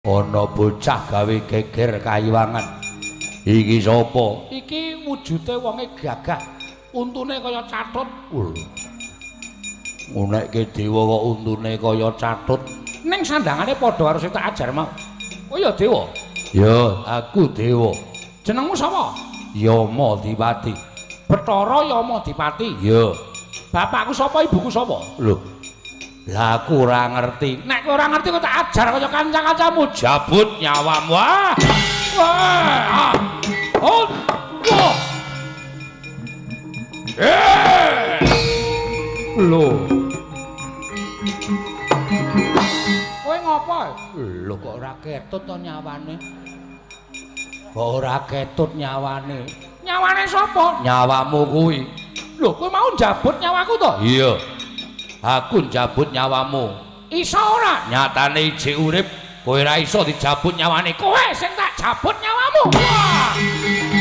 Ana bocah gawe geger kayiwangan. Iki sapa? Iki wujude wonge gagah. Untune kaya catut. Ngunekke dewa kok untune kaya catut. Ning sandangane padha karo sing tak ajar mau. Oh ya dewa. Ya, aku dewa. Jenengmu sapa? Yama Dipati. Bathara Yama Dipati. Ya. Bapakku sapa, ibuku sapa? Lho. Lah aku ora ngerti. Nek kowe ora ngerti kok tak ajar kaya kanca-kancamu. Jabut nyawamu. Wah. Wah. Oh. Wah. Eh. Lho. Kowe ngopo? Lho kok ora ketut to nyawane? Kok ora ketut nyawane? Nyawane sapa? Nyawamu kuwi. Lho, kowe mau njabut nyawaku to? Iya. Aku njabut nyawamu. Iso ora? Nyatane ijik urip, kowe ora iso dijabut nyawane. Kowe sing tak jabut nyawamu. Wah.